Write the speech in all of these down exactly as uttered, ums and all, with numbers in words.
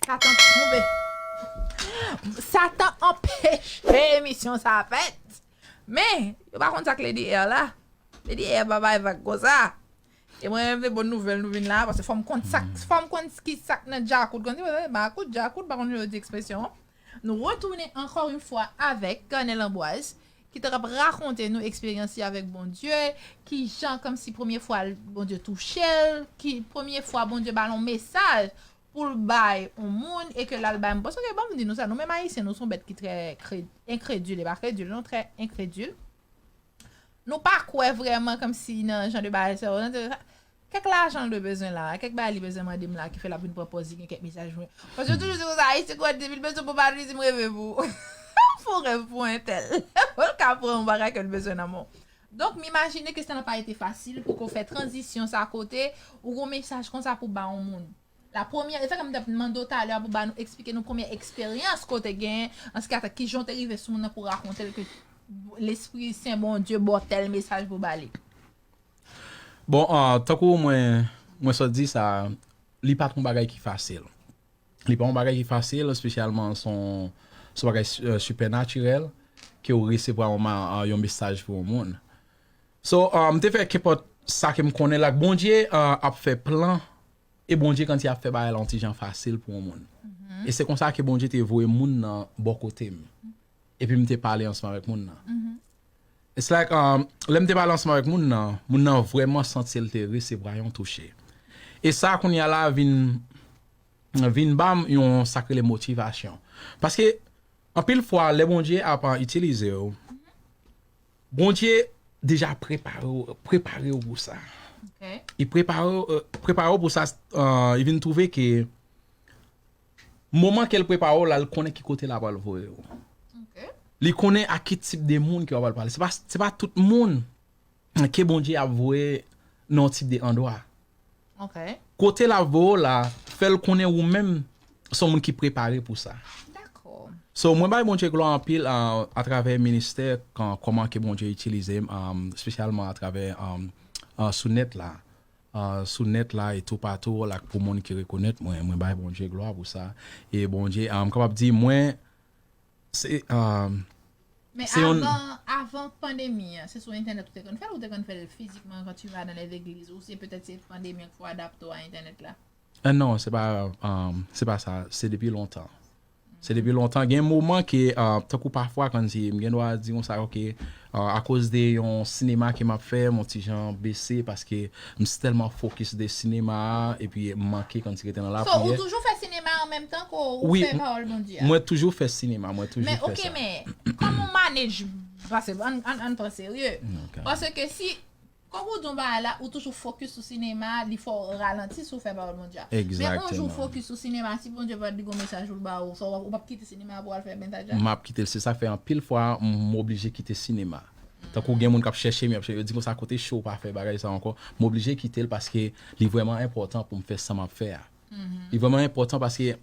Satan twonpe. Satan anpeche emisyon sa fèt. Men, yo pa konn sa k Lady Air la. Lady Air pa bay vag konsa. E mwen, se bon nouvèl nou vin la, paske fò m konn sa, fò m konn ki sa k nan djakout. Konn di, ba kout djakout, pa konn jan yo di ekspresyon an. Nou retounen ankò yon fwa avèk Cornel Amboise, ki t ap rakonte nou eksperyans li avèk Bondye, ki jan kòmsi premye fwa Bondye touche l, ki premye fwa Bondye ba l yon mesaj pou l bay yon moun e ke l al bay yon moun. Paske ban m di nou sa, nou menm Ayisyen, nou se yon bèt ki trè kre-, enkredil, e pa kredil, non, trè enkredil. Nou pa kwè vrèman kòmsi nan jan de bagay sa yo. Kèk lajan l dwe bezwen la, kèk bagay li bezwen mande m la ki fè l ap vin pran pòz li gen kèk mesaj mwen. Paske yo toujou di konsa, Ayisyen kwè depi l bezwen pou pa li di m reve pou ou. Fè yon rèv pou entèl. Pou l ka pran yon bagay ke l bezwen nan men w. Donk, m imajine ke sa pa rete fasil pou ke w fè tranzisyon sa kote ou gon mesaj konsa pou ba yon moun. La premyè, e sa ke m t ap mande w talè a pou ba nou, eksplike nou premyè eksperyans ke w te genyen, an se ki ata ki jan w te rive sou moun nan pou rakonte l ke Lespri Sen Bondye ba w tèl mesaj pou ba li. Bon, ah, tankou mwen, mwen sot di sa, li pa t yon bagay ki fasil. Li pa yon bagay ki fasil, espesyalman se yon, se yon bagay, eh, sipènatirèl ke w resevwa yon ma-, ah, yon mesaj pou yon moun. So, ah, m te fè kenpòt sa ke m konnen la, Bondye, ah, ap fè plan, e Bondye kanti ap fè bagay la yon ti jan fasil pou yon moun. E se konsa ke Bondye te voye moun nan bò kote m. Epi m te pale ansanm avèk moun nan. It's like, um, lè m te pale ansanm avèk moun nan, moun nan vrèman santi l te resevwa yon touche. E sa kounye a la vin, vin ba m yon sa k rele motivasyon. Paske, anpil fwa, lè Bondye ap, uh, itilize w, Bondye deja prepare w, prepare w pou sa. Ok. Li prepare w, euh, prepare w pou sa, euh, li vin twouve ke moman ke l prepare w la, l konnen ki kote l ap al voye w. Ok. Li konnen a ki tip de moun ke w ap al pale. Se pa, se pa tout moun ke Bondye ap voye nan yon tip de andwa. Ok. Kote l ap voye w la, fè l konnen ou menm se yon moun ki prepare pou sa. Dakò. So, mwen bay Bondye glwa anpil, uh, atravè ministè, kan, kòman ke Bondye itilize m, um, espesyalman atravè, um, uh, sou nèt la. Uh, sou nèt la e toupatou, like, pou moun ki rekonèt mwen, mwen bay Bondye glwa pou sa. E Bondye, um, m kapab di, mwen, se, um, Men se yon avan, avan pandemi an, se sou entènèt ou te konn fè l, ou te konn fè l fizikman quand tu vas dans les églises, ou se petèt se pandemi an ki fè w adapte w a entènèt la? Eh, non, se pa, um, se pa sa. Se depi lontan. Se depi lontan. Gen moman ke, uh, tankou pafwa, kansi, m gen dwa di konsa, ok, uh, akoz de yon sinema ke m ap fè, m yon ti jan bese, paske m tèlman fokis de sinema a, epi m manke kansi rete nan So, ou lapriyè. Toujou fè sinema an menm tan ke ou Wi, fè m- pawòl Bondye a? Mwen toujou fè sinema, mwen toujou Men, fè ok, sa. Men, kòman w manage, paske, ann, ann, ann pran serye. Ok. Paske si, kòm ou di yon bagay la, ou toujou fokis sou sinema, li fè w ralanti si w fè pawòl Bondye a. Men yon jou Egzakteman. Fokis sou sinema, si Bondye pa t di gon mesaj pou l ba ou, sa w, ou p ap kite sinema pou w al fè mentaj la? M ap kite l. Se sa k fè anpil fwa, m oblije kite sinema. Tankou gen moun k ap chèche m, y ap chèche, yo di konsa kote cho pa fè bagay sa ankò. M oblije kite l paske li vrèman enpòtan pou m fè sa m ap fè a. Li vrèman enpòtan paske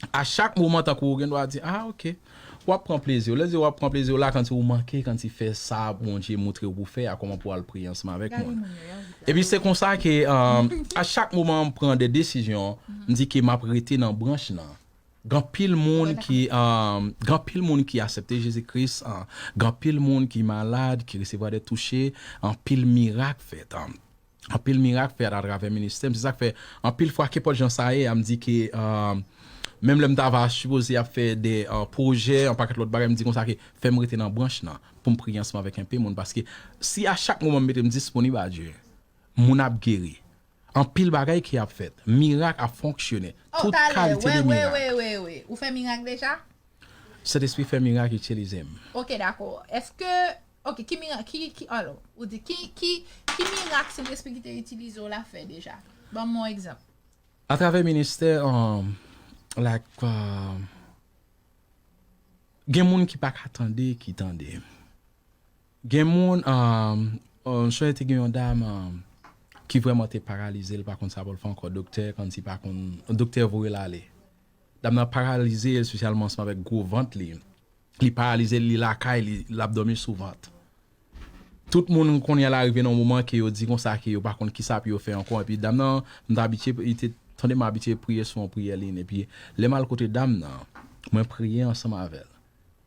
a chak moman tankou ou gen dwa di, ah, ok, w ap pran plezi w. Lè w di w ap pran plezi w la, kansi ou manke, kansi fè sa Bondye montre w pou fè a, kòman pou w al priye ansanm avèk moun. Epi se konsa ke, um, a chak moman m pran de desizyon, m di ke m ap rete nan branch nan. Gen anpil moun ki, um, gen anpil moun ki aksepte Jezi Kris, uh, gen anpil moun ki malad, ki resevwa de touche, anpil mirak fèt. Um, anpil mirak fèt atravè ministè m. Se sa k fè, anpil fwa, kenpòt jan sa ye, a m di ke, um, menm lè m ta va sipoze ap fè de, uh, pwojè, yon pakèt lòt bagay, m di konsa ke fè m rete nan branch nan, pou m priye ansanm avèk enpe moun. Paske si a chak moman m mete m disponib a Dye, moun ap geri. Anpil bagay ki ap fèt. Mirak ap fonksyone. Oh, Tout talè, kalite wè, de wè, mirak. Wè, wè, wè. Ou fè mirak deja? Sentespri fè mirak, itilize m. Ok, dakò. Èske, ok, ki mirak, ki, ki, alò, ou di, ki, ki, ki mirak Sentespri ki te itilize w la fè deja? Ban m yon egzanp. Atravè ministè, um, like, um, gen moun ki pa ka tande, ki tande. Gen moun, um, um, m sonje te gen yon dam, um, ki vrèman te paralize, li pa konn sa pou l fè ankò. Doktè, kansi pa konn, doktè voye l ale. Dam nan paralize, espesyalman ansanm avèk gwo vant li. Li paralize, li lakay li, l ap dòmi sou vant. Tout moun kounye a la rive nan yon moman ke yo di konsa ke yo pa konn kisa pou yo fè ankò. Epi dam nan, m t abitye, li te Tande, m abitye priye sou yon priyè liy, epi lè m al kote dam nan, mwen priye ansanm avè l.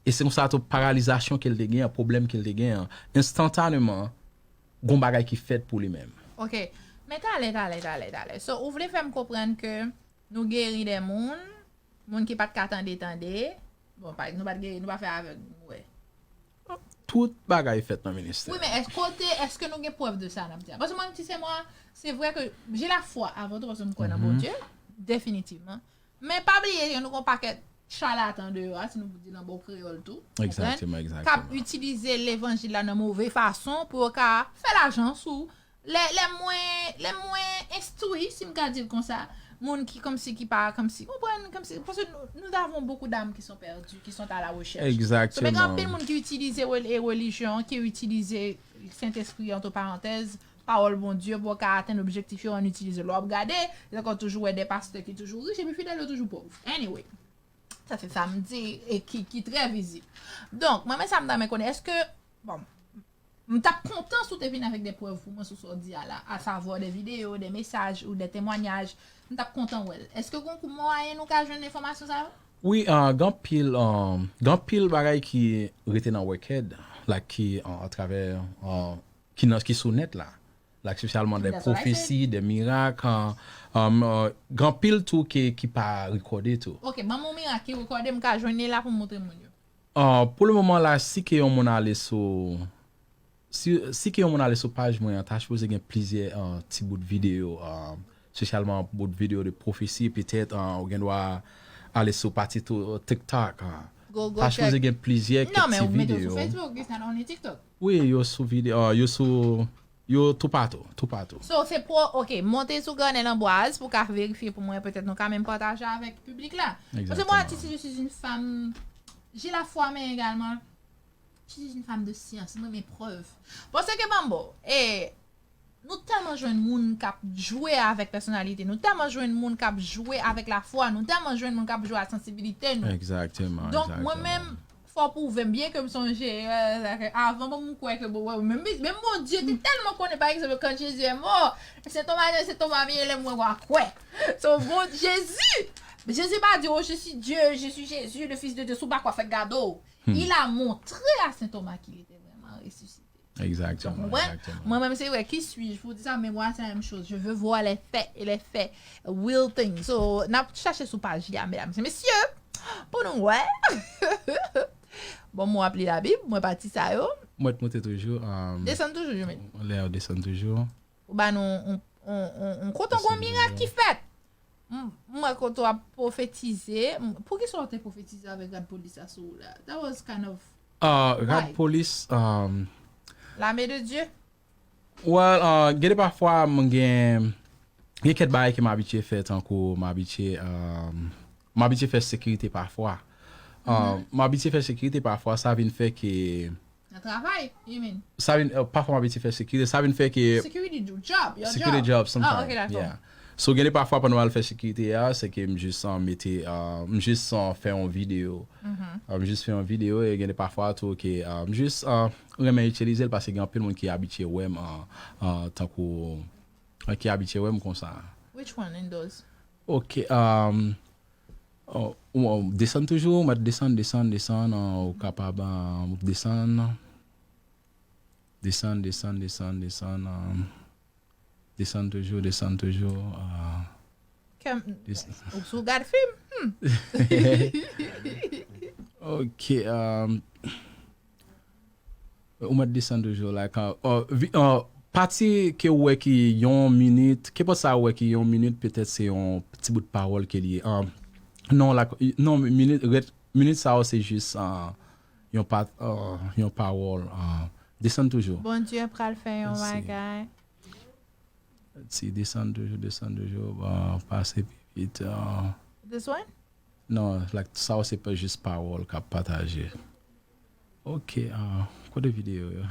E se konsa tou, paralizasyon ke l te gen an, pwoblèm ke l te gen an, enstantaneman, gon bagay ki fèt pou li menm. Ok. Men talè, talè, talè, talè. So, ou vle fè m konprann ke nou geri de moun, moun ki pa t ka tande, tande. Bon, pa, nou pa t geri, nou pa fè avèg, nou wè. Tout bagay fèt nan ministè. Wi, men èske kote, èske nou gen prèv de sa n ap di a? Paske mwen, ti sè mwen, se vre ke j'ai la foi avan tou, paske m kwè nan Bondye, definitivman. Men pa bliye ke nou gon pakèt chalatan deyò a, si nou pou di nan bon kreyòl tou. Ou konprann? Egzakteman, K ap egzakteman. Itilize levanjil la nan move fason pou yo ka fè lajan sou lè, lè mwen, lè mwen enstwi, si m ka di l konsa, moun ki kòmsi ki pa, kòmsi, konprann, kòmsi, paske nous, nous avons beaucoup d'âmes qui sont perdues, qui sont à la recherche. So, men gen anpil Egzakteman. Moun ki itilize rel- e relijyon, ki itilize Sentespri, entre parenthèses, pawòl Bondye pou yo ka atenn objektif yo an itilize. Lè w ap gade, se ankò toujou wè de pastè ki toujou rich epi fidèl yo toujou pòv. Anyway, sa se sa m di e ki, ki trè vizib. Donk, mwen men sa m ta renmen konnen, èske, bon, m t ap kontan si w te vin avèk de prèv pou mwen sou sa w di a la, asavwa de videyo, de mesaj ou de temwanyaj, m t ap kontan wè l. Èske gon kou mwayen nou ka jwenn enfòmasyon sa yo? Wi, uh, gen anpil, um, gen anpil bagay ki rete nan record, like ki uh, atravè uh, ki nan ki sou nèt la. Like espesyalman de pwofesi, de mirak, uh, um, uh, gen anpil tou ki, ki pa rekòde tou. Ok, ban m yon mirak ki rekòde, m ka jwenn li la pou m montre moun yo. Uh, pou le moman la, si ke yon moun ale sou si, si ke yon moun ale sou paj mwen an, ta sipoze gen plizyè uh, ti bout videyo, uh, espesyalman bout videyo de pwofesi, petèt uh, ou gen dwa ale sou pati tou TikTok. Uh. Go, go Ta sipoze check. Gen plizyè Non, kèk men ti ou mete l sou videyo. Facebook, it's not only TikTok. Wi, yo sou videyo, uh, yo sou, yo toupatou, toupatou. So, se pou, ok, monte sou Granel Ambroise pou ka verifye pou mwen, petèt nou ka menm pataje avèk piblik la. Paske mwen, Egzakteman. Atis, je suis une femme, j'ai la foi, men egalman, je suis une femme de science, mwen renmen prèv. Paske ke ban m ba w, e, nou tèlman jwenn moun k ap jwe avèk pèsonalite nou, tèlman jwenn moun k ap jwe avèk lafwa nou, tèlman jwenn moun k ap jwe ak sansibilite nou. Egzakteman. Donk, mwen menm, fò pwouve m, byen ke m sonje, euh, avan ban m kwè ke bon, wè, menm, menm Bondye te tèlman konnen, pa egzanp, quand Jésus est mort, Sen Toma, Sen Toma m ye, lè m wè, m a kwè. So, bon, Jésus, Jésus pa di, oh, je suis Dieu, je suis Jésus, le Fils de Dieu, si w pa kwè, fèk gade w. Il a montré à Saint Thomas qu'il était vraiment ressuscité. Egzakteman. Mwen menm se vre, qui suis-je pour dire ça, mais moi c'est la même chose. Je veux voir les faits et les faits, real things. So, n ap chache sou paj li a, medam e mesye, pou nou wè. Bon, mwen ap li Labib, mwen pati sa yo. Mwen t monte toujou. Um, Desann toujou, Jumil. Lè yo desann toujou. Ou ba nou on, on, on, on kote on gwo mirak ki fèt. M- Mwen kote w ap pwofetize. M- Poukisa w te pwofetize avèk rad polis la sou ou la? That was kind of Uh, rad Why? Polis, um, Lame de Dye. Well, uh, gen de pafwa mwen gen gen kèk bagay ke m abitye fè, tankou m abitye um, m abitye fè sekirite pafwa. Uh, m abitye fè sekirite pafwa, sa vin fè ke Nan travay, you mean? Sa vin uh, pafwa m abitye fè sekirite, sa vin fè ke Security do- job, your Security job. Job sometimes. Oh, ok, dakò. Yeah. So gen de pafwa pandan m al fè sekirite a, se ke m jis uh, mete uh, m jis uh, fè yon videyo. Uh, m jis fè yon videyo e gen de pafwa tou ke uh, m jis uh, renmen itilize l paske gen anpil moun ki abitye wè m uh, uh, tankou uh, ki abitye wè m konsa. Which one in those? Ok, um, oh, ou desann toujou, ou mèt desann, desann, desann, uh, ou kapab uh, desann. Desann, desann, desann, desann, uh, desann toujou, desann toujou. Uh, Kèm, Dis- ou sou gad fim? Hmm. Ok, um, ou mèt desann toujou, like, uh, uh, vi- uh, pati ke ou wè ki yon minit, kenpòt sa ou wè ki yon minit, petèt se yon ti bout pawòl ke li ye. Um, non, like, non, minit, ret, minit sa yo se jis uh, yon, pa, uh, yon pawòl. Uh, desann toujou. Bondye pral fè yon Let's see. Bagay. Ti desann toujou, desann toujou, bon, pase pi vit. Uh, This one? Non, like, sa yo se pa jis pawòl k ap pataje. Ok, uh, kote videyo yo?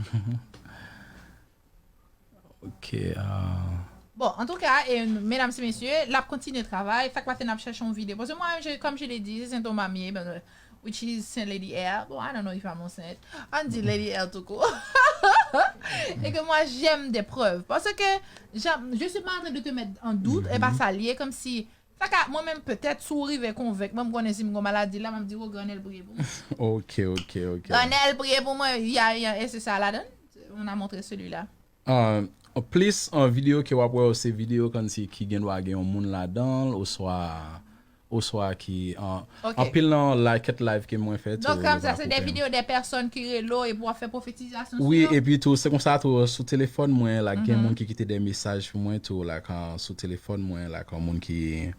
Ok, uh, Bon, antouka, e, medam e mesye, l ap kontinye travay. Sa k pase, n ap chèche yon videyo. Paske mwen, je, comme je l'ai dit, se Sen Toma m ye, ben, which is Saint Lady Air. Bon, I don't know if I'm on Saint. Ann di Lady Air tou kou. Et que moi, j'aime des preuves. Parce que je ne suis pas en train de te mettre en doute, et pas ça lié comme si. Sa ka, mwen menm, petèt, si w rive konvenk mwen, m konnen si m gon maladi la, m ap di, "Oh, Granèl priye pou mwen." Ok, ok, ok. Granèl priye pou mwen, ya, ya, e se sa ladan. On a montré celui-là. Uh, plis an videyo ke w ap wè yo se videyo kòmsi ki gen dwa gen yon moun ladan l oswa oswa ki uh, Ok. Anpil nan like live ke mwen fè tou. Donk, kòm sa, se de videyo de pèsòn ki rele w epi w ap fè pwofetizasyon sou Wi, yo. Epi tou se konsa tou sou telefòn mwen la gen moun ki kite de mesaj pou mwen tou la kan sou telefòn mwen la kan moun ki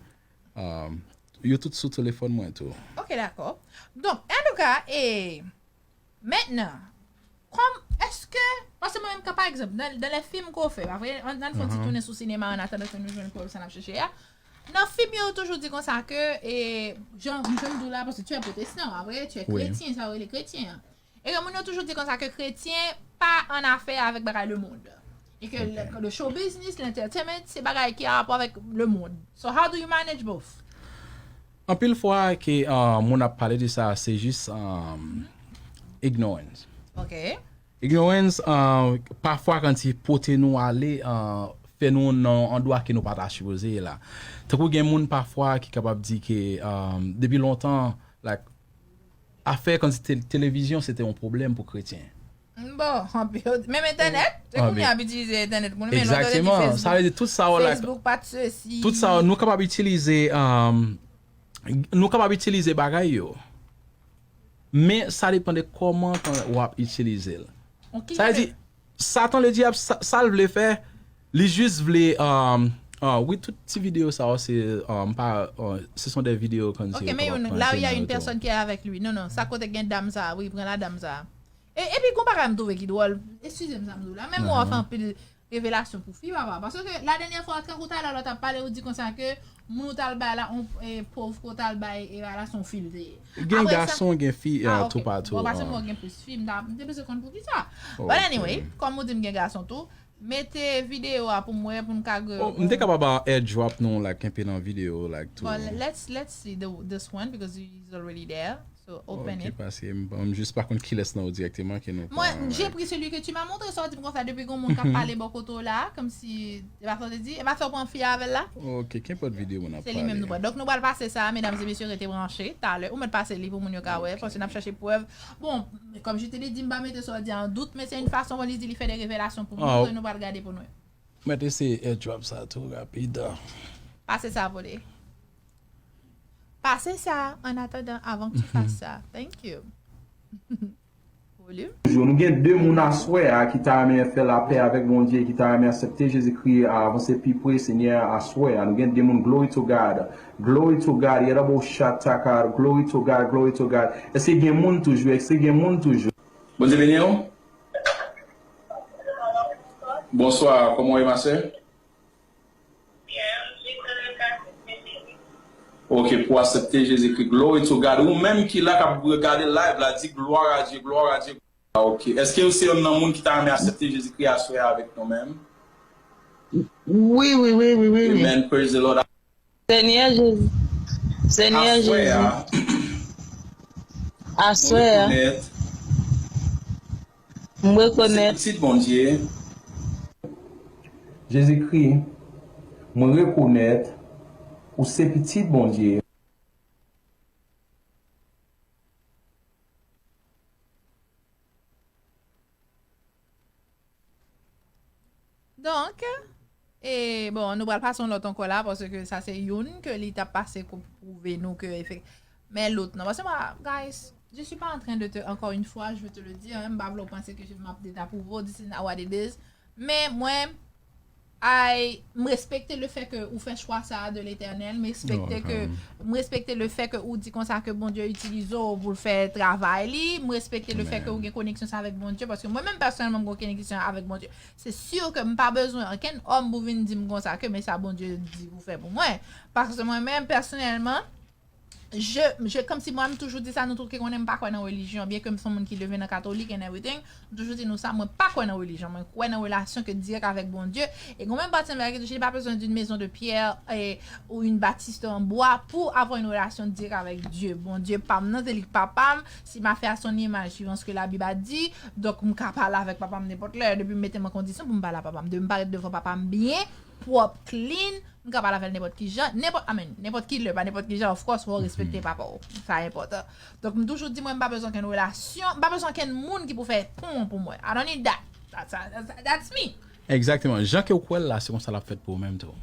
um, yo tout sou telefòn mwen tou. Ok, dakò. Donk, antouka, e, mentnan, kòm, èske, paske mwen menm, kan, pa egzanp, nan, nan lè fim ke w fè, pa vre, ann, ann fè yon ti tounen sou sinema an atandan ke nou jwenn prèv sa n ap chèche a. Nan fim yo, yo toujou di konsa ke, e, jan, jan m di w la, paske tu es protestan, pa vre, tu es Wi. Kretyen, sa yo rele kretyen an. E ke moun yo toujou di konsa ke kretyen pa an afè avèk bagay lemonn. E ke le, le show business, l'entertainment, se bagay ki an rapò avèk lemonn. So how do you manage both? Anpil fwa ke uh, moun ap pale de sa, se jis um, ignorance. Ok. Ignorance, uh, pafwa kan ti pote nou ale, uh, fè nou nan yon andwa ke nou pa ta sipoze ye la. Tankou gen moun pafwa ki kapab di ke um, depi lontan, like, afè kan ti te- televizyon se te yon pwoblèm pou kretyen. Bon, anpil. Menm entènèt, se Ah, kounye men- a ap itilize entènet pou nou, men lontan te di Egzakteman. Sa vle Facebook. Di tout sa yo la. Facebook pa t sesi. Tout sa yo, nou kapab itilize, um, nou kapab itilize bagay yo. Men sa depann de kòman w ap itilize l. Ok, Sa vle di, Satan le dyab, sa, sa l vle fè, li jis vle, um, uh, wi, tout ti videyo sa yo, se, um, pa, uh, ce sont des vidéos comme Ok, men yon, là il y a une personne qui est avec lui. Non, non, sa kote gen dam sa, wi, pran la dam sa. E, epi gon bagay m twouve ki dwòl, eskize m sa m di w la, men mwen fè anpil revelasyon pou fi papa. Paske la dènyè fwa, tankou talè lè w t ap pale, ou di konsa ke moun ou t al bay la, on, e, pòv ke w t al bay, e, la se yon fi l te ye. Gen gason, gen fi, Ah, tou ok. patou. Bon, paske mwen gen plis fi, m ta, m te bezwen konn poukisa. But anyway, kòm ou di m gen gason tou, mete videyo a pou m wè, pou m ka gre- Oh, m te kapab ba airdrop nou, like, enpe nan videyo, like, tou. Bon, let's, let's see the, this one because he's already there. So open Ok, it. Paske m, m jis pa konn kilès nan yo dirèkteman ke nou Moi, pa- j'ai pris celui que tu m'as montré, sa w di m konsa depi gon moun k ap pale bò kote w la, kòmsi, e pa sa w te di, e pa sa w pran fi a avè l la? Ok, kenpòt videyo moun ap Se li menm nou pale. pran. Donk nou pral pase sa, medam e mesye, rete branche talè. Ou mèt pase li pou moun yo ka wè, paske n ap chèche prèv. Bon, comme je te l'ai dit, m pa mete sa w di an dout, men se yon fason pou li di li fè de revelasyon pou Ah, nou, ke nou pral gade pou nou. Mèt eseye airdrop sa tou rapid. Pase sa pou li. Pase sa, en attendant, avant que tu fasses ça. Thank you. Volume. Toujou, nou gen de moun aswè a ki ta renmen fè lapè avèk Bondye, ki ta renmen aksepte Jezikri a, avanse pi pre Senyè a aswè a. Nou gen de moun, glory to God. Glory to God. Yadabo shatakar. Glory to God. Glory to God. Èske gen moun toujou? Èske gen moun toujou? Bondye beni w. Bonswa, kòman w ye, ma sè? Ok, pou aksepte Jezikri. Glory to God. Ou menm ki la k ap gade live la, di gloire à Dieu, gloire à Dieu. Ah, ok. Èske ou se youn nan moun ki ta renmen aksepte Jezikri aswè a avèk nou menm? Wi, wi, wi, wi, wi. wi. Amen. Praise the Lord. Senyè Jezi. Senyè Aswè Jezi. a, Aswè a, rekonèt m se rekonèt. Pitit Bondye. Jezikri, mwen rekonèt ou se Pitit Bondye. Donk, e, bon, nou pral pase yon lòt ankò la, paske sa se youn ke li t ap pase pou pwouve nou ke efek-, men lòt non. Paske mwen, guys, je suis pas en train de te, encore une fois, je veux te le dire, hein, m pa vle w panse ke m ap dezapwouve w, this is not what it is. Men mwen, I, m respekte le fè ke ou fè chwa sa a de Letènèl, m respekte ke, m respekte le fè ke ou di konsa ke Bondye itilize w pou l fè travay li, m respekte le fè ke ou gen koneksyon sa avèk Bondye, paske mwen menm pèsonèlman m gen koneksyon avèk Bondye. Se si ke m pa bezwen ankenn òm pou vin di m konsa ke men sa Bondye di pou fè pou mwen. Paske mwen menm pèsonèlman, je, je, kòmsi mwen, m toujou di sa, nou tout ki konnen m pa kwè nan relijyon, byen ke m se yon moun ki leve nan katolik and everything, m toujou di nou sa, mwen pa kwè nan relijyon, mwen kwè nan relasyon ke dirèk avèk Bondye. E gon menm pati m ki di, je n'ai pas besoin d'une maison de pierre et, ou une bâtisse en bois pour avoir une relation directe avec Dieu. Bondye pa m nan, se li k papa m, si m a fè a son imaj, suivant ce que la Bible a dit, donk m ka pale avèk papa m nenpòt lè, depi m mete m an kondisyon pou m pale a papa m, depi m parèt devan papa m byen, pwòp, clean, m ka pale avè l nenpòt ki jan, nenpòt, I mean, nenpòt ki lè, pa nenpòt ki jan, of course, fò w respekte papa w. Sa enpòtan. Donk, m toujou di mwen, m pa bezwen okenn relasyon, m pa bezwen okenn moun ki pou fè pon an pou mwen. I don't need that. That's, that's, that's me. Egzakteman. Jan ke w kwè l la, se konsa l ap fèt pou ou menm tou.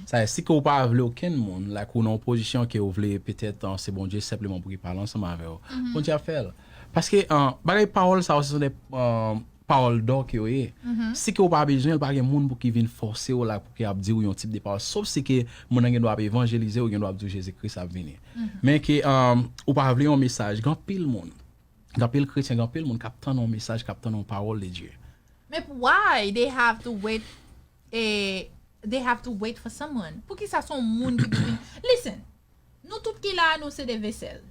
Sa vle, si ke w pa vle okenn moun, like, ou nan yon pozisyon ke w vle petèt, an, se Bondye senpleman pou ki pale ansanm avè w, Bondye ap fè l. Paske, an, bagay pawòl sa yo, se de, an, pawòl dò ke yo ye. Si ke w pa bezwen l, pa gen moun pou ki vin fòse w la, pou ki ap di w yon tip de pawòl. Sof si ke moun nan gen dwa ap evanjelize w, gen dwa ap di w Jezi Kris ap vini. Men ke, um, ou pa vle yon mesaj, gen anpil moun, gen anpil kretyen, gen anpil moun k ap tann yon mesaj, k ap tann yon pawòl de Dye. Men why they have to wait, eh, they have to wait for someone? Poukisa se yon moun ki pou vin? Listen, nou tout ki la, nou se de vesèl.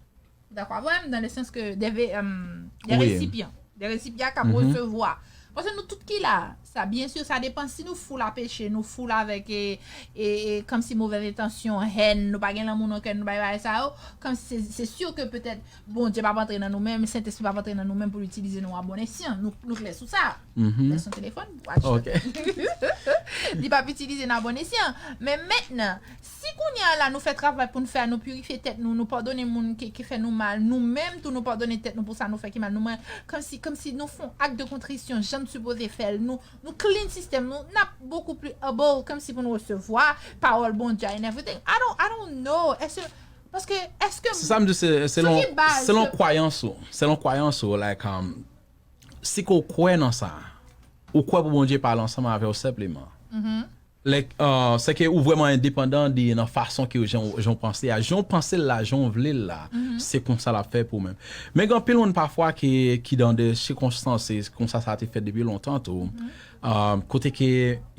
Dakò avè m, dans le sens que des, ve- um, des Oui. Récipients. Des récipients k ap resevwa. Paske nou tout ki la, sa, byen si, sa depann si nou full a peche, nou full avèk, e, e, e, kòmsi movèz entansyon, hèn, nou pa gen lanmou nan kè nou, bagay sa yo, kòmsi se, se si ke petèt Bondye p ap antre nan nou menm, Sentespri p ap antre nan nou menm pou l itilize nou a bon esyan. Nou, nou klè sou sa. Lè son telefòn, watch Ok. Li p ap itilize n a bon esyan. Men mentnan, si kounye a la nou fè travay pou n fè a, nou pirifye tèt nou, nou padone moun ki, ki fè nou mal, nou menm tou nou padone tèt nou pou sa nou fè ki mal, nou menm, kòmsi, kòmsi nou fè yon ak de kontrisyon, jan n sipoze fè l, nou, nou clean sistèm nou, n ap bokou pli able, kòmsi pou nou resevwa pawòl Bondye and everything. I don't, I don't know. Èske, paske, èske Se sa m di, se, Sou selon, ki baz? Selon kwayans ou, selon kwayans ou, like, um, si ke w kwè nan sa, ou kwè pou Bondye pale ansanm avè w senpleman. Like, uh, se ke ou vrèman endepandan de nan fason ke jan, jan w panse a. Jan w panse l la, jan w vle l la, se konsa l ap fè pou ou menm. Men gen anpil moun pafwa ki, ki dan de sikonstans, se konsa sa te fèt depi lontan tou. Um, kote ke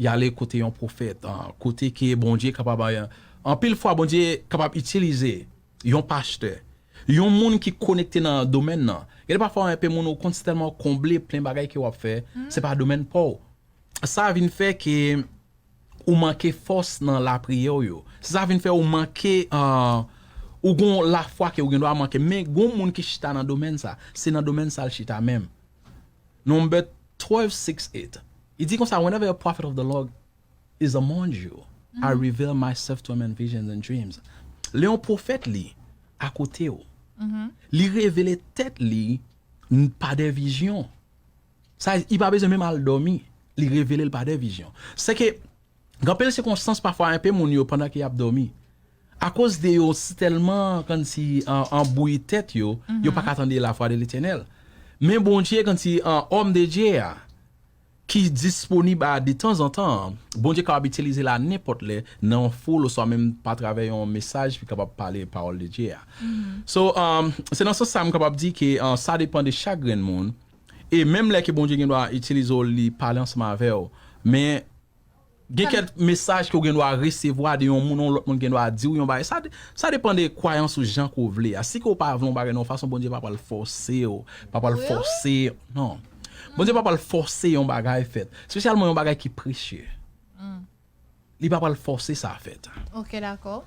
y ale kote yon pwofèt, uh, kote ke Bondye kapab, uh, anpil fwa Bondye kapab itilize yon pastè, yon moun ki konekte nan domèn nan. Gen de pafwa, enpe moun ou konn si tèlman konble, plen bagay ke w ap fè, se pa domèn pa w. Sa vin fè ke ou manke fòs nan lapriyè w yo. Sa vin fè ou manke, uh, ou gon lafwa ke ou gen dwa manke. Men gon moun ki chita nan domèn sa, se nan domèn sa l chita menm. Number twelve six eight. Li di konsa, whenever a prophet of the Lord is among you, I reveal myself to him in visions and dreams. Lè yon pwofèt li akote w, li revele tèt li n- pa de vizyon. Sa, li pa bezwen menm al dòmi. Li revele l pa de vizyon. Se ke, gen anpil sikonstans pafwa enpe moun yo pandan ke y ap dòmi. Akoz de yo si tèlman kòmsi an, anbouyi tèt yo, yo pa ka tande la voix de l'Éternel. Men Bondye kòmsi an òm de Dye a, ki disponib a detanzantan, Bondye kapab itilize l a nenpòt lè nan yon foul oswa menm pa travè yon mesaj ki kapab pale pawòl de Dye a. So, um, se nan sans sa m kapab di ke, uh, sa depann de chak grenn moun. E menm lè ke Bondye gen dwa itilize w, li pale ansanm avè w. Men gen kèk mesaj ke w gen dwa resevwa de yon moun, yon lòt moun gen dwa di w yon bagay. Sa, sa depann de kwayans ou, jan ke w vle a. Si ke w pa vle yon bagay nan yon fason, Bondye pa pral fòse w, pa pral fòse. Non. Bondye pa pral fòse yon bagay fèt. Espesyalman yon bagay ki presye. Li pa pral fòse sa fèt. Ok, dakò.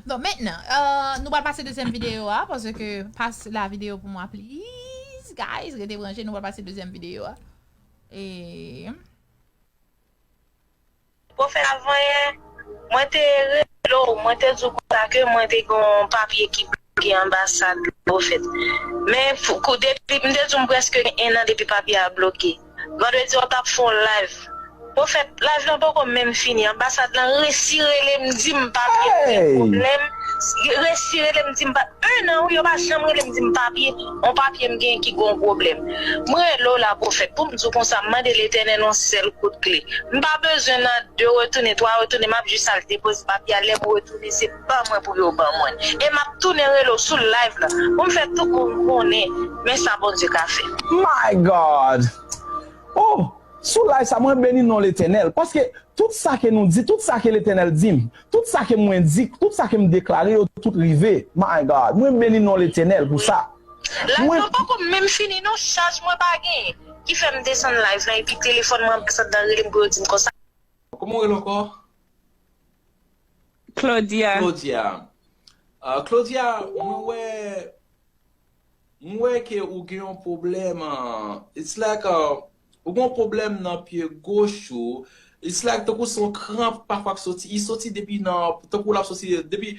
Donk, mentnan, euh, nou pral pase dezyèm videyo a, paske pas la videyo pou mwen, please, guys, rete branche, nou pral pase dezyèm videyo a. E Pwofèt, avan yè, mwen te rele w, mwen te di w konsa ke mwen te gen yon papye ki bloke anbasad la, Pwofèt. Men, f- kou depi, m te di w m prèske gen en an depi papye a bloke. Vandredi a, w t ap fè yon live. Pwofèt, live lan poko menm fini. Anbasad lan resi rele m, di m papye m gen pwoblèm. Resi rele m, di m pa- en an, wi, yo pa janm rele m, di m papye, yon papye m gen ki gon pwoblèm. Mwen rele w la, Pwofèt, pou m di w konsa, m mande Letènèl yon sèl kout kle. M pa bezwen nan de retounen, twa retounen, m ap jis al depoze papye a, lè m retounen, se ban mwen pou yo ban mwen. E m ap tounen rele w sou live la, pou m fè tout moun konnen, men sa Bondye ka fè. My God! Oh! Sou live sa, mwen beni non Letènèl, paske tout sa ke nou di, tout sa ke Letènèl di m, tout sa ke mwen di, tout sa ke m deklare, yo tout rive. My God, mwen beni non Letènèl pou sa. Live mwen poko menm fini non, chaj mwen pa genyen. Ki fè m desann live la, epi telefòn mwen anbasad la rele m pou yo di m konsa. Kòman w rele ankò? Claudia. Claudia. Ah, Claudia, mwen wè, mwen wè ke ou gen yon pwoblèm, ah, it's like, ah, ou gen yon pwoblèm nan pye goch ou. It's like tankou se yon kranp pafwa k soti, li soti depi nan, tankou l ap soti depi,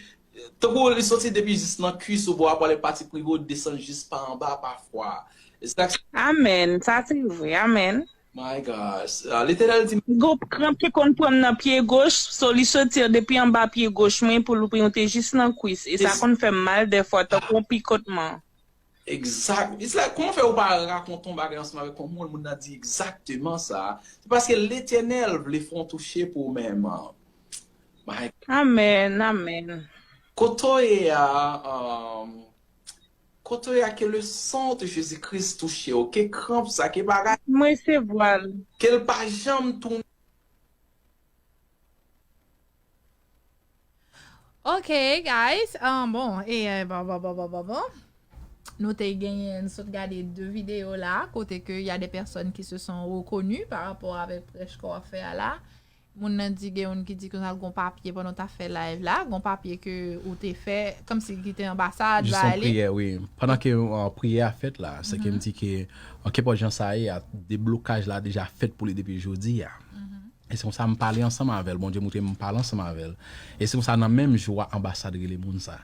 tankou li soti depi jis nan kwis ou, bò a pale pati prive w desann jis pa anba pafwa. It's like Amèn, sa se vre, amèn. My gosh. Ah, Letènèl di m. Gon kranp ki konn pran m nan pye goch, so li soti depi anba pye goch mwen pou l monte jis nan kwis. E sa konn fè m mal dèfwa, tankou yon pikotman. Exact. It's like, kòman fè ou pa rakonte yon bagay ansanm avèk yon moun, moun nan di egzakteman sa? Se paske Letènèl vle fè yon touche pou ou menm. My Amèn, amèn. Kote w ye a, um, kote w ye a, ke le sang de Jésus-Christ touche w, ke kranp sa, ke bagay, Mwen resevwa l. Ke l pa janm tounen. Ok, guys, ah, bon, e, eh, bon, bon, bon, bon, bon, bon. Nou te genyen, nou sot gade de videyo la, kote ke y a des personnes qui se sont reconnues par rapport avèk prèch ke w ap fè a la. Moun nan di gen youn ki di konsa l gon papye pandan w t ap fè live la, gon papye ke ou te fè, kòmsi ki te anbasad, Jis yon bagay li. Priyè, wi. Pandan ke, uh, priyè a fèt la, se ke m di ke, uh, kenpòt jan sa ye a, deblokaj la deja fèt pou li depi jodi a. E se konsa m pale ansanm avè l, Bondye montre m m pale ansanm avè l. E se konsa nan menm jou a, anbasad rele moun sa.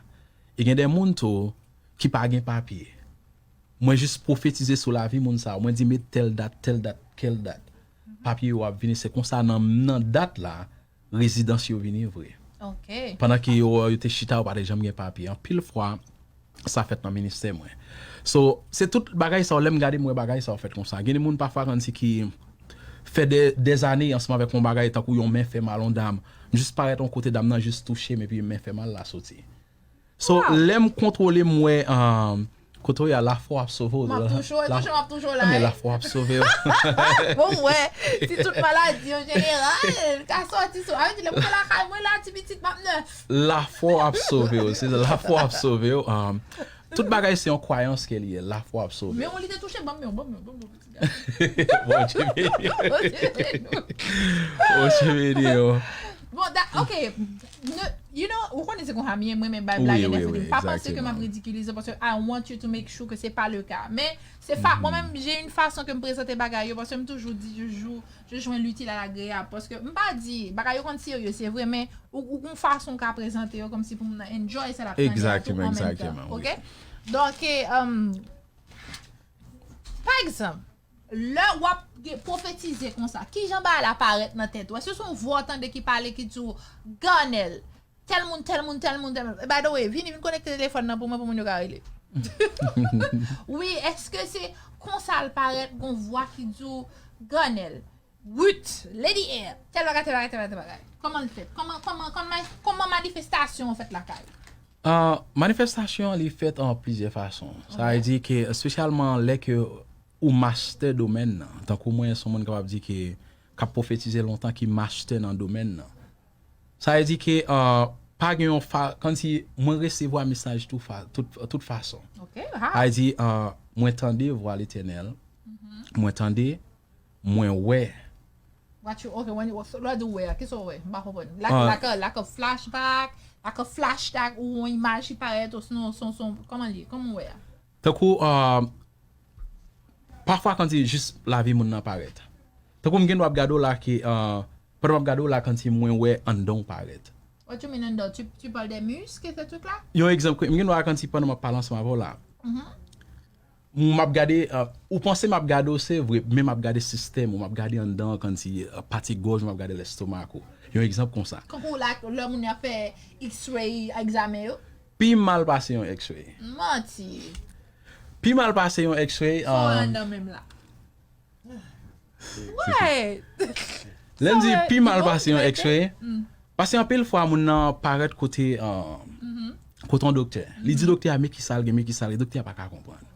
E gen de moun tou ki pa gen papye. Mwen jis pwofetize sou lavi moun sa. Mwen di met tèl dat, tèl dat, tèl dat. Papye yo ap vini, se konsa nan, nan dat la, rezidans yo vini vre. Ok. Pandan ke yo, yo te chita, yo pa te janm gen papye. Anpil fwa, sa fèt nan ministè mwen. So, se tout bagay sa yo, lè m gade, m wè bagay sa yo fèt konsa. Gen de moun pafwa kòmsi ki fè de, dèzane ansanm avèk yon bagay, tankou yon men fè mal, yon dam. M jis parèt yon kote, dam nan jis touche m, epi men fè mal la soti. So, lè m kontwole, m wè, um, kote w ye a, lafwa w ap sove w. M ap touche w, e touche m ap touche w la, men lafwa w ap sove w. Bon, m wè, si tout maladi an jeneral ka sòti sou, a vle di, lè m pran lakay mwen la, ti pitit, m ap nèf. Lafwa w ap sove w, se lafwa w ap sove w. Um, tout bagay se yon kwayans ke li ye, lafwa w ap sove w. Men w li te touche, ban m, ban m, ban m, ban m. Bondye beni w. Bondye beni w. Bon, da, ok. Ne, you know, ou konnen se konsa m ye, mwen menm bay blag and everything. Pa panse ke m ap ridikilize, paske I want you to make sure ke se pa le ka. Men, se fa, mwen menm, j'ai une façon ke m prezante bagay yo, paske m toujou di, je joue, je joins l'utile à l'agréable. Paske m pa di, bagay yo konn serye, se vre, men ou, ou gon fason w ka prezante yo, kòmsi pou moun nan enjoy sa l ap tande a tou an menm tan. Ok? Donk, um, pa egzanp, lè w ap gen, pwofetize konsa, kijan bagay la parèt nan tèt ou? Èske se yon vwa w tande ki pale ki di w, Ganèl, tèl moun, tèl moun, tèl moun, tèl moun? By the way, vini, vin konekte telefòn nan pou mwen, pou moun yo ka rele. Wi, èske se konsa l parèt, gon vwa ki di w, Ganèl, Ruth, Lady Air, tèl bagay, tèl bagay, tèl bagay, tèl bagay? Kòman l fèt? Kòman, kòman, kòman, kòman manifestasyon an fèt lakay ou? Ah, manifestasyon an, li fèt an plizyè fason. Sa vle di ke, espesyalman lè ke ou mastè domèn nan, tankou mwen, se yon moun kapab di ke, k ap pwofetize lontan, ki mastè nan domèn nan. Sa vle di ke, ah, pa gen yon fa-, kòmsi mwen resevwa mesaj tout fa-, tout, tout fason. Ok, how? Sa vle di, ah, mwen tande vwa Letènèl, mwen tande, mwen wè. What you, ok, when you, so, lè w di w wè a, kisa w wè? M pa konprann. Like, ah, like a, like a flashback, like a flashback, ou yon imaj ki parèt, ou sinon, son, son, kòman li ye? Kòman w wè a? Tankou, ah, pafwa kòmsi jis lavi moun nan parèt. Tankou m gen dwa ap gade w la ke, ah, pandan m ap gade w la kòmsi mwen wè anndan w parèt. What you mean anndan? Tu, tu parles des muscles, ces trucs-là? Yon egzanp, m gen dwa kòmsi pandan m ap pale ansanm avè w la. M ap gade, ah, ou panse m ap gade w, se vre, men m ap gade sistèm ou, m ap gade anndan kòmsi, ah, pati gòj ou, m ap gade lèstomak ou. Yon egzanp konsa. Kankou la, lè moun ap fè X-ray egzamen yo? Pi mal pase yon X-ray. Manti. Pi mal pase yon X-ray, sa w wè um, anndan menm la. What? Lè m di pi mal pase yon X-ray, paske anpil fwa moun nan parèt kote, um, kote yon doktè. Li di doktè a, men kisa l gen, men kisa l gen, doktè a pa ka konprann.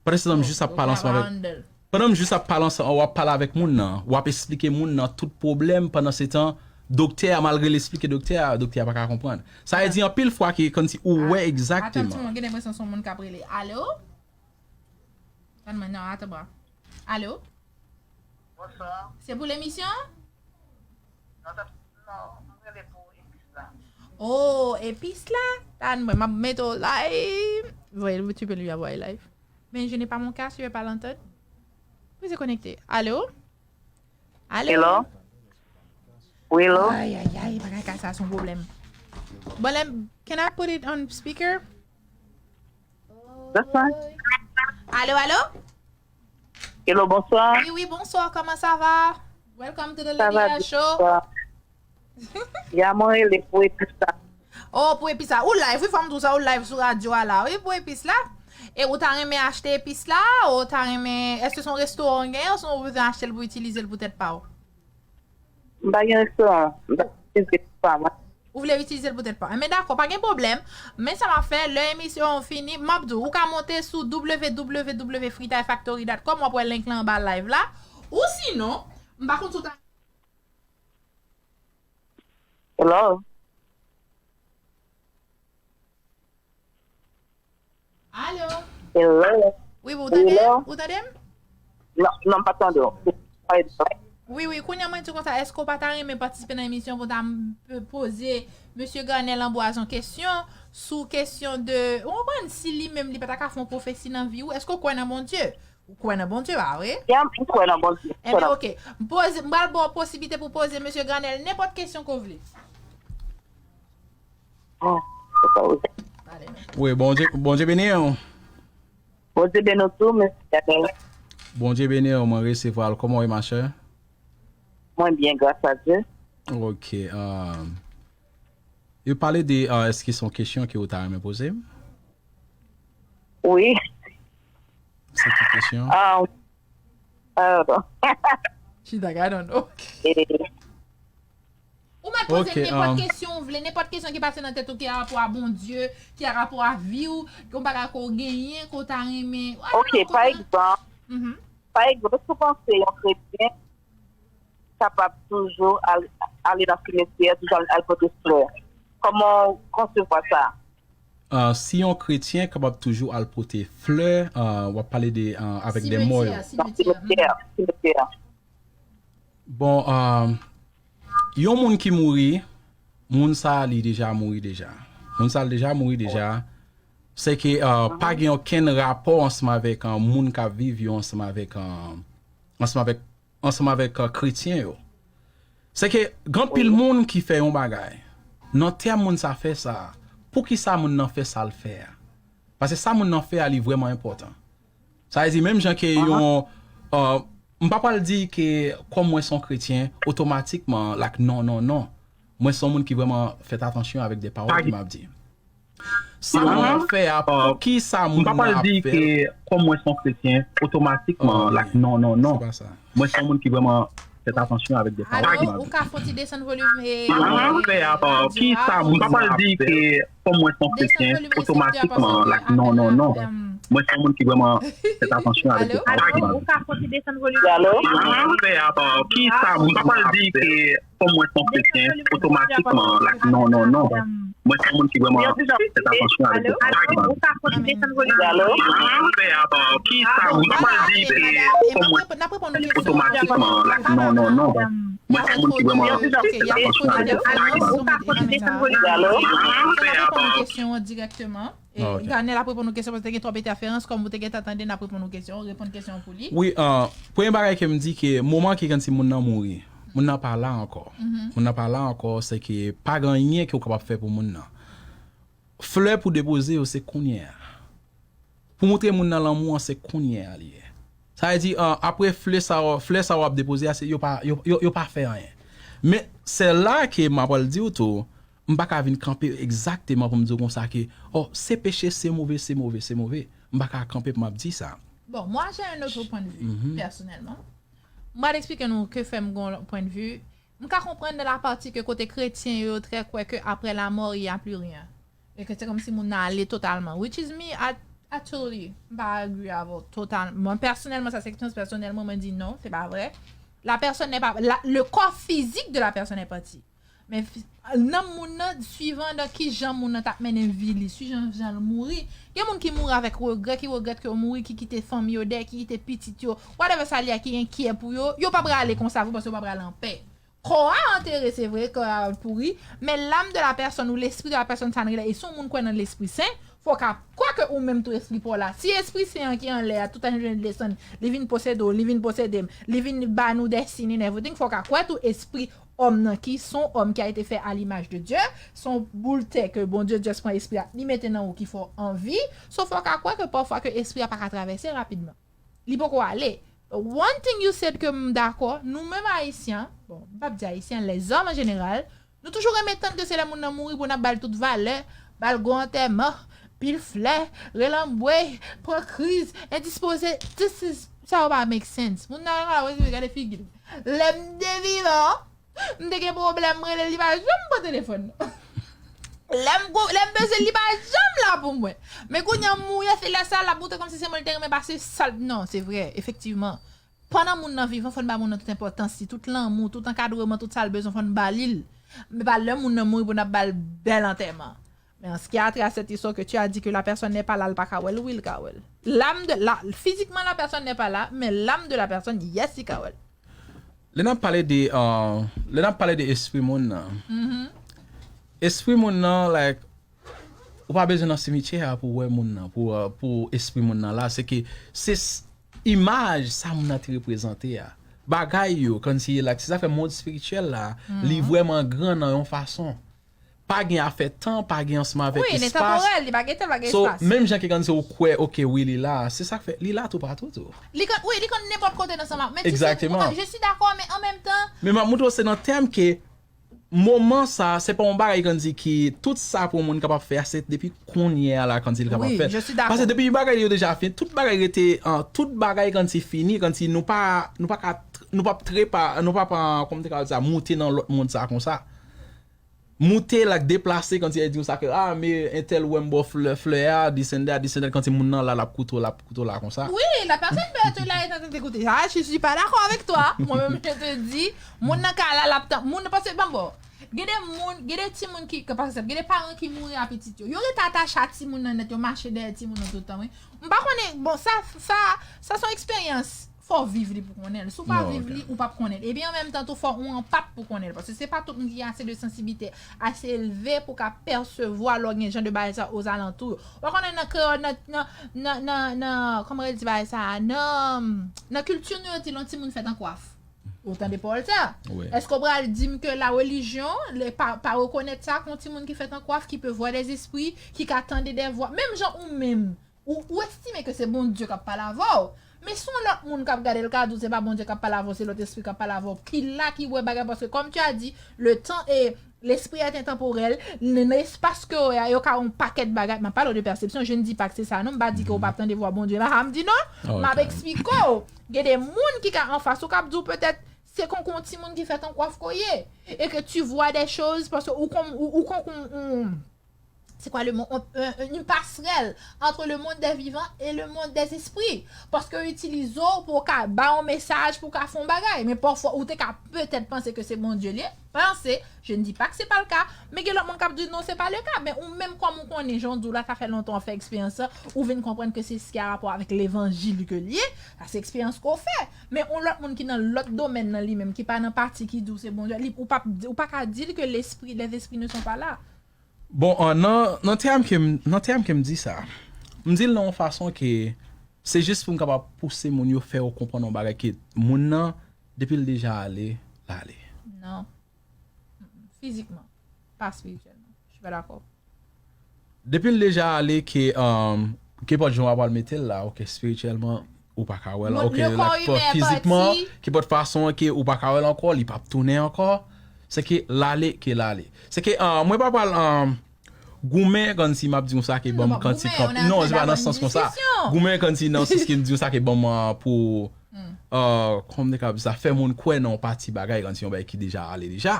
Pandan se tan, m jis ap pale ansanm avèk, Pandan m jis ap pale ansanm, w ap pale avèk moun nan, w ap esplike moun nan tout pwoblèm, pandan se tan, doktè a, malgre l esplike doktè a, doktè a pa ka konprann. Sa vle di anpil fwa ke kòmsi ou wè egzakteman. Atan, timoun, gen enpresyon se yon moun k ap rele. Alo? Tann mwen, non, atan bra. Alo? Bonswa. Se pou lemisyon? Non, sa, non, mwen rele pou epis la. Oh, epis la? Tann mwen, m ap mete w live. Voyez, tu peux lui envoyer live. Mais je n'ai pas mon casque, je vais pas l'entendre. Reste connecté. Alo? Alo? Hello? Wi, hello? Ay, ay, ay, bagay ka sa se yon pwoblèm. Bon, lè, can I put it on speaker? That's fine. Alo, alo? Hello, bonswa. Wi, wi, bonswa, comment ça va? Welcome to the Lady L Show. Sa va byen, bonswa. Ya, mwen rele pou epis la. Oh, pou epis la. Ou live, wi, fò m di w sa, ou live sou radyo a la, wi, pou epis la. E ou ta renmen achte epis la? Ou ta renmen, èske se yon restoran w genyen, oubyen ou bezwen achte l pou itilize l pou tèt pa w? M pa gen restoran. M ta itilize l pou pa mwen. Ou vle itilize l pou tèt pa w. Enben, dakò, pa gen pwoblèm. Men sa m ap fè, lè emisyon an fini, m ap di w, ou ka monte sou w w w fritay factory dot com, w ap wè link lan anba live la. Ou sinon, m pa konn si w ta Hello? Alo? Hello? Wi, ou tande? Hello? Ou tande m? Non, non, m pa tande w. Wi, wi, kounye a mwen di konsa, èske w pa ta renmen patisipe nan emisyon pou ta m-, p-, poze mesye Garnel Amboise yon kesyon sou kesyon de, ou konprann, si li menm li pa ta ka fè yon pwofesi nan vi w, èske w kwè nan Bondye? Ou kwè nan Bondye, pa vre? Ya, m kwè nan Bondye. Enben, oke. M poze, m pral ba w posiblite pou poze mesye Garnel nenpòt kesyon ke w vle. Ah, se pa wi. Pale non. Wi, Bondye, Bondye beni w. Bondye beni w tou, mesye Garnel. Bondye beni w, mwen resevwa l. Kòman w ye, machè? Mwen byen, gras a Dye. Oke, um, yo pale de, uh, èske se yon kesyon ke w ta renmen poze m? Wi. Se ki kesyon? Ah, ah, bon. She like, I don't know. Eh. Ou mèt poze m nenpòt kesyon ou vle, nenpòt kesyon ki pase nan tèt ou ki a rapò a Bondye, ki a rapò a vi w, yon bagay ke w genyen, ke w ta renmen. Ok, pa egzanp, pa egzanp, èske w panse yon kretyen kapab toujou al, ale nan simetyè, toujou al, al pote flè? Kòman w konsevwa sa? Ah, si yon kretyen kapab toujou al pote flè, ah, w ap pale de, ah, avèk de mò yo. Simetyè, simetyè. Simetyè, simetyè. Bon, ah, yon moun ki mouri, moun sa a li deja mouri deja. Moun sa a li deja mouri deja. Se ke, ah, pa gen okenn rapò ansanm avèk, ah, moun k ap viv yo, ansanm avèk, ah, ansanm avèk ansanm avèk, euh, kretyen yo. Se ke gen anpil moun ki fè yon bagay. Nan tèm moun sa fè sa, poukisa moun nan fè sa l fè a? Paske sa moun nan fè a, li vrèman enpòtan. Sa vle di, menm jan ke yon, euh, m pa pral di ke kòm mwen se yon kretyen, otomatikman, like, non, non, non. Mwen se yon moun ki vrèman fèt atansyon avèk de pawòl ke m ap di. Sa moun nan fè a, poukisa moun nan ap fè l? M pa pral di ke kòm mwen se yon kretyen, otomatikman, like, non, non, non. Mwen se yon moun ki vrèman fèt atansyon avèk de pawòl ke m ap di. Alo, ou ka fè yon ti desann volim, eh, radyo a? Poukisa moun nan ap fè l? M pa pral di ke kòm mwen se yon kretyen, otomatikman, like, non, non, non. Mwen se yon moun ki vrèman fèt atansyon avèk de pawòl ke m ap di. Alo? Alo? Poukisa moun nan ap fè l? Kòm mwen se yon kretyen, otomatikman, like, non, non, non. Mwen se yon moun ki vrèman fèt atansyon avèk de pawòl ke m ap di. Alo? Kisa moun pa di ke kòm mwen otomatikman, like, non, non, non. Mwen se yon moun ki vrèman fèt atansyon avèk de pawòl ke m ap di. Alo? N ap reponn kesyon an dirèkteman. E, Garnel ap reponn ou kesyon, paske te gen twòp entèferans, kòm ou te gentan tande, n ap reponn ou kesyon, reponn kesyon an pou li. Wi, ah, premye bagay ke m di ke moman ke kòmsi moun nan mouri, moun nan pa la ankò. Moun nan pa la ankò, se ke pa gen anyen ke w kapab fè pou moun nan. Flè pou depoze yo, se kounye a. Pou montre moun nan lanmou an, se kounye a li ye. Sa vle di, ah, apre flè sa, flè sa w ap depoze a, se, yo pa, yo, yo, yo pa fè anyen. Men, se la ke m ap pral di w tou, m pa ka vin kanpe egzakteman pou m di w konsa ke, oh, se peche, se move, se move, se move. M pa ka kanpe pou m ap di sa. Bon, moi, j'ai un autre point de vue, personnellement. M pral eksplike nou ke fè m gen yon pwen de vi. M ka konprann nan la pati ke kote kretyen yo trè kwè ke après la mort, il y a plus rien. E ke se kòmsi moun nan ale totalman. Which is me, I, Actually, m pa agree avè w total. Mwen, pèsonèlman, sa se eksperyans pèsonèl mwen, mwen di non, se pa vre. La personne n'est pas, la, le corps physique de la personne est parti. Men fi- nanm moun nan, suivan de ki jan moun nan t ap mennen vi li, suivan jan l mouri. Gen moun ki mouri avèk regrè, ki regrèt ke yo mouri, ki kite fanmi yo dèyè, ki kite pitit yo, whatever sa li a, ki enkyè pou yo, yo pa prale konsa vre, paske yo pa prale anpè. Kò a antere, se vre, kò a pouri, men l'âme de la personne ou l'esprit de la personne, sa n rele, e si yon moun kwè nan lespri sen, fò w ka kwè ke ou menm tou espri pa w la. Si espri sen an ki anlè a, tout an desann, li vin posede w, li vin posede m, li vin ba nou destiny and everything, fò w ka kwè tou espri òm nan ki son homme qui a été fait à l'image de Dieu, son boul tè ke Bondye just pran espri a, li mete nan ou ki fè w anvi, so fò w ka kwè ke pafwa ke espri a pa ka travèse rapidman. Li poko ale. One thing you said ke m dakò, nou menm Ayisyen, bon, m p ap di Ayisyen, lèzòm an jeneral, nou toujou renmen tann ke se lè moun nan mouri pou n ap ba l tout valè, ba l gwo antèman, pil flè, rele anmwey, pran kriz, endispoze, this is, sa yo pa make sense. Moun nan la, wè, gade figi l. Lè m te vivan, m te gen pwoblèm, m rele l, li pa janm pran telefòn nan. Lè m gou- lè m bezwen l, li pa janm la pou mwen. Men kounye a m mouri, se lè sa l ap moute kòmsi se mwen l te renmen pase sa l, non, se vre, efektivman. Pandan moun nan vivan, fò n ba moun nan tout enpòtans li, tout lanmou, tout ankadreman, tout sa l bezwen, fò n ba li l. Men pa lè moun nan mouri pou n ap ba l bèl antèman. Men an se ki a trait à cette histoire que tu as dit que la personne n'est pas là, l pa ka wè l, wi, l ka wè l. L'âme de la, physiquement la personne n'est pas là, mais l'âme de la personne, yes, li ka wè l. Lè n ap pale de, uh, lè n ap pale de espri moun nan, espri moun nan, like, ou pa bezwen nan simityè a pou wè moun nan, pou, uh, pou espri moun nan la. Se ke, se s- imaj sa moun nan te reprezante a. Bagay yo, kòmsi, like, se sa fè mond espirityèl la, li vrèman gran nan yon fason. Pa gen afè tan, pa gen ansanm avèk Wi, li espas. Tanporèl, li pa gen tan, pa gen So, espas. Menm jan ke kòmsi ou kwè, ok, wi, li la, se sa k fè, li la toupatou tou. Li konn, wi, li konn nenpòt kote nan sa map. Men ti Exactement. Je suis d'accord, men an menm tan, Men m ap montre w se nan tèm ke moman sa, se pa yon bagay kòmsi ki tout sa pou moun kapab fè a, se depi kounye a la kòmsi li kapab wi, fè. Je suis d'accord. Paske depi bagay yo deja fini, tout bagay rete, an, tout bagay kòmsi fini, kòmsi nou pa, nou pa ka, tr- nou p ap trepa, nou p ap, an, kòman te ka di sa, moute nan lòt mond sa konsa. Moute la, deplase kòmsi e di w sa ke, ah, men entèl wè m ba w flè, flè a, this and that, this and that, kòmsi moun nan la, l ap koute w, l ap koute w la konsa. Oui, la personne peut être là et en train de t'écouter. Ah, je suis pas d'accord avec toi. Moi-même, je te dis, moun nan ka la, l ap tan, moun nan, paske, bon, bon. Gen de moun, gen de timoun ki, ke pa egzanp, gen de paran ki mouri a pitit yo. Yo rete atache a timoun nan nèt, yo mache dèyè timoun nan tout tan, wi. M pa konnen, bon, sa, sa, sa se yon eksperyans. Fò w viv li pou konnen l. Si w pa Non, viv ok. Li, ou p ap konnen l. Ebyen, an menm tan tou, fò ou anpat pou konnen l. Paske se pa tout moun ki gen ase de sansibilite, ase elve pou ka pèsevwa lè w gen jan de bagay sa ozalantou yo. Ou pa konnen nan kreyòl, nan, nan, nan, nan, nan, kòman yo di bagay sa a? Nan, nan kilti nou, yo di lè yon timoun fèt an kwaf. Ou tande pawòl sa? Wi. Èske w pral di m ke la relijyon, le, pa, pa rekonèt sa, ke yon timoun ki fèt an kwaf, ki pe vwa dèzespri, ki ka tande dè vwa, menm jan ou menm, ou, ou estime ke se Bondye k ap pale avè w, men si yon lòt moun k ap gade l ka di w se pa Bondye k ap pale avè w, se lòt espri k ap pale avè w, ki la ki wè bagay, paske kòm tu as dit, le temps et l'esprit est intemporel, nan, nan espas ke w ye a, yo ka wè yon pakèt bagay, m ap pale w de pèsepsyon, je ne dis pas que c'est ça, non, m pa di ke w p ap tande vwa Bondye, m pa ka m di non, Oh, m ap ok. eksplike w, gen de moun ki ka anfas ou k ap di w petèt, se kon, kon timoun ki fèt an kwaf ke w ye, et que tu vois des choses, paske ou kon, ou, ou kon, kon, ou, c'est quoi le mot? Un- un- une passerelle entre le monde des vivants et le monde des esprits. Paske yo itilize w pou w ka ba yon mesaj, pou w ka fè yon bagay. Men pafwa, ou te ka petèt panse ke se Bondye li ye. Panse, je ne dis pas que c'est pas le cas, men gen lòt moun k ap di non, se pa le ka. Men ou menm kòm ou konnen, jan w di w la, sa fè lontan w ap fè eksperyans sa, ou vin konprann ke se ki a rapò avèk levanjil ke l ye. Sa se eksperyans ke w fè. Men yon lòt moun ki nan lòt domèn nan li menm, ki pa nan pati ki di w se Bondye, li, ou pa, ou pa ka di l ke lespri, les esprits ne sont pas là. Bon, an, nan, nan tèm ke m, nan tèm ke m di sa, m di l nan yon fason ke se jis pou m kapab pouse moun yo fè yo konprann yon bagay ke moun nan, depi l deja ale, l ale. Non. Mm-mm. Fizikman. Pa espirityèlman. Je suis pas d'accord. Depi l deja ale ke, um, kenpòt jan w ap al mete l la, ok, espirityèlman, ou pa ka wè l, Moun- ok, le la, corps humain est fizikman, parti. Kenpòt fason ke ou pa ka wè l ankò, li p ap tounen ankò. Se ke l ale, ke l ale. Se ke, uh, mwen pa pral, um, goumen kòmsi m ap di w sa ke Non, ban m pa kantik goumen, on est en non, train se pa nan d'avoir sans une konsa. discussion. Goumen kòmsi nan sans ke m di w sa ke ban m, uh, pou, uh, kòman m te ka di sa, fè moun kwè nan yon pati bagay kòmsi yon bagay ki deja ale deja.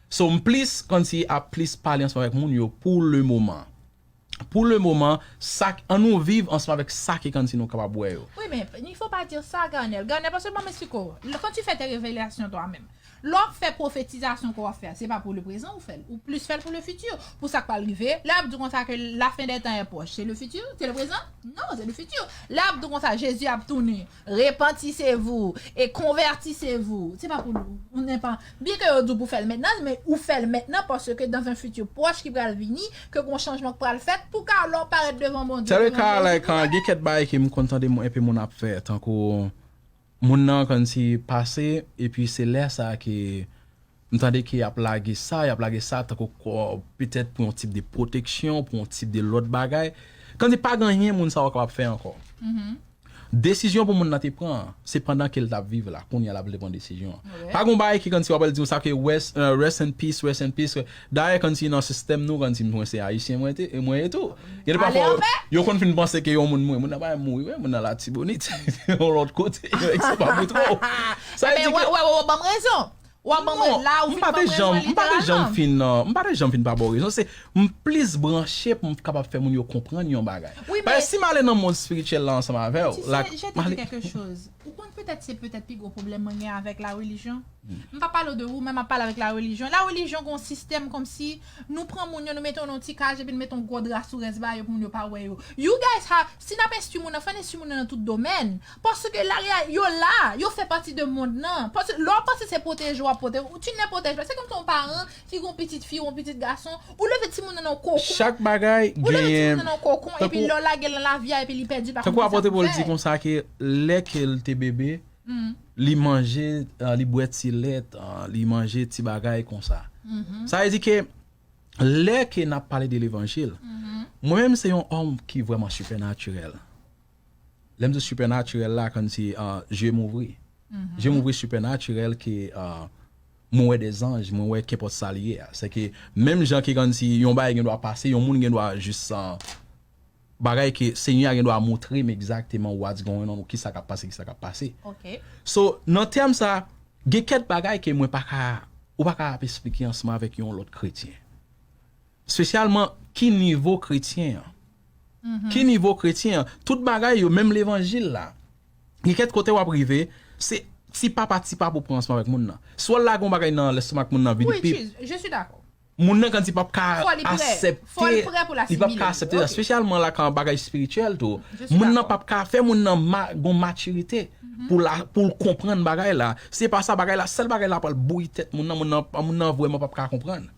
So, m plis, kòmsi ap plis pale ansanm avèk moun yo pou le moman. Pou le moman, sa, ann nou viv ansanm avèk sa ki kòmsi nou kapab wè yo. Oui, mais il faut pas dire ça, Garnel. Garnel, parce que bon, mais c'est quoi? Quand tu fais tes révélations toi-même, lè w ap fè pwofetizasyon ke w ap fè, se pa pou le prezan ou fè l. Ou plis fè l pou le fitir. Pou sa k pral rive, lè y ap di konsa ke la fin des temps est proche, c'est le futur? C'est le présent? Non, c'est le futur. Lè y ap di konsa, Jezi ap tounen, repentissez-vous et convertissez-vous. Se pa pou nou. On n'est pas. Byen ke yo di w pou fè l mentnan, men ou fè l mentnan paske dans un futur proche ki pral vini, ke gon chanjman k pral fèt, pou ka lè w parèt devan Bondye. Se le ka, like, gen kèk bagay ke m konn tande enpe moun ap fè, tankou moun nan kòmsi pase, epi se lè sa ke m tande ke y ap lage sa, y ap lage sa, tankou petèt pou yon tip de pwoteksyon, pou yon tip de lòt bagay. Kòmsi pa gen anyen moun sa yo kapab fè ankò. Desizyon pou moun nan te pran, se pandan ke l t ap viv la, kounye a l ap vle pran desizyon an. Pa gen yon bagay ki kòmsi w ap al di w sa ke rest, uh, rest in peace, rest in peace. Dayè kòmsi nan sistèm nou, kòmsi mwen se ayisyen mwen te, mwen e tou. Gen de pafwa, yo konn fin panse ke yon moun mouri, moun nan pa mouri, wi, moun nan Latibonit. Yon lòt kote, yo, se pa pou twò. Sa vle di ke w ap ban m rezon. W ap ban mwen la, ou vin ban mwen rezon literalman. M pa te janm fin, uh, m pa te janm fin pa ba w rezon. Se, m plis branche pou m kapab fè moun yo konprann yon bagay. Paske si m ale nan mond espirityèl la ansanm avè w, la, je te dis quelque chose. Ou konn petèt se petèt pi gwo pwoblèm mwen gen avèk la relijyon. M pa pale de ou, men m ap pale avèk la relijyon. La relijyon gen yon sistèm kòmsi nou pran moun yo, nou mete yo nan yon ti kay, epi nou mete yon gwo dra sou rès ba yo pou moun yo pa wè yo. You guys have, si n ap enstwi moun nan, fò n enstwi moun nan nan tout domèn. Paske la, yo la, yo fè pati de mond nan. Paske lè w panse se pwoteje w ap pwoteje, ou ti ne pwoteje pa. Se kòmsi yon paran ki gen yon pitit fi, yon pitit gason, ou leve timoun nan nan kokon. Chak bagay genyen. Ou leve timoun nan nan kokon, epi lè w lage l nan lavi a, epi li pèdi, pa konn kisa pou l fè. Tankou apot Pòl di konsa ke lè ke l te bebe, li manje, uh, li bwè ti lèt, uh, li manje ti bagay konsa. Sa vle di ke lè ke n ap pale de levanjil, mwen menm se yon òm ki vrèman sipènatirèl. Lè m di sipènatirèl la, kòmsi, uh, je m ouvri. Je m ouvri sipènatirèl ke, uh, mwen wè de zanj, mwen wè kenpòt sa li ye a. Se ke menm jan ke kòmsi yon bagay gen dwa pase, yon moun gen dwa jis, uh, bagay ke Senyè a gen dwa montre m egzakteman what's going on, ou kisa k ap pase, kisa k ap pase. So, nan tèm sa, gen kèk bagay ke mwen pa ka, ou pa ka ap esplike ansanm avèk yon lòt kretyen. Espesyalman, ki nivo kretyen an? Ki nivo kretyen an? Tout bagay yo, menm levanjil la. Gen kèk kote w ap rive, se ti pa pa ti pa pou pran ansanm avèk moun nan. Si w al lage yon bagay nan lestomak moun nan vin pi, moun nan kòmsi p ap ka aksepte, li p ap ka aksepte sa. Espesyalman la kan bagay espirityèl tou. Moun nan p ap ka fè moun nan gon matirite pou l konprann bagay la. Se pa sa bagay la, sèl bagay la pral bouyi tèt moun nan, moun nan vrèman p ap ka konprann.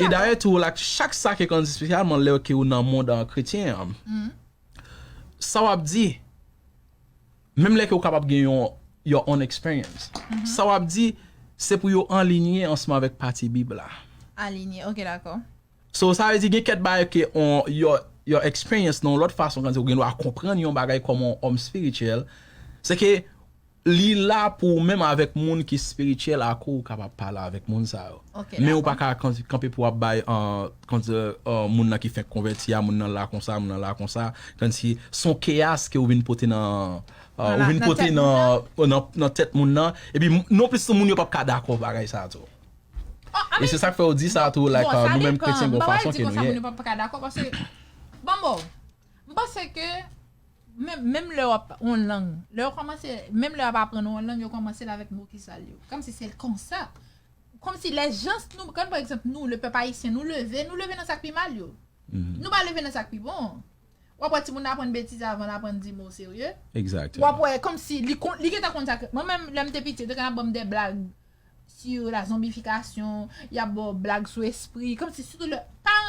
E dayè tou, la, chak sa ke kòmsi espesyalman lè ke ou nan mond an kretyen an, sa w ap di, menm lè ke ou kapab gen yon your own experience, sa w ap di, se pou yo anlinye ansanm avèk pati Bib la. Alinye, ok, dakò. So, sa vle di gen kèk bagay ke on, your, your experience, nan yon lòt fason, kòmsi ou gen dwa konprann yon bagay kòm yon òm espirityèl, se ke li la pou ou menm avèk moun ki espirityèl ak ou, ou kapab pale avèk moun sa yo. Men ou pa ka kanpe pou w ap bay, uh, kòmsi, uh, moun nan ki fenk konvèti a, moun nan la konsa, moun nan la konsa, kòmsi se yon keyas ke ou vin pote nan, uh, ou vin pote nan, nan, nan tèt moun nan. Epi non plis moun yo p ap ka dakò bagay sa tou. E se sa k fè ou di sa tou, like, uh, nou menm kretyen gon fason ke nou ye. Bon, m panse ke menm, menm lè w ap yon lang, lè w kòmanse, menm lè w ap aprann yon lang, yo kòmanse l avèk mo ki sal yo. Kòmsi se konsa. Kòmsi lè jan nou, kòm pa egzanp nou, le pèp ayisyen, nou leve, nou leve nan sa k pi mal yo. Nou pa leve nan sa k pi bon. W ap wè timoun nan aprann betiz avan l aprann di mo serye. W ap wè kòmsi li, li gentan konn sa. Mwen menm, lè m te piti, yo te konn ap ban m de blag sur la zonbifikasyon, y ap ba w blag sou espri, kòmsi sitou lè paran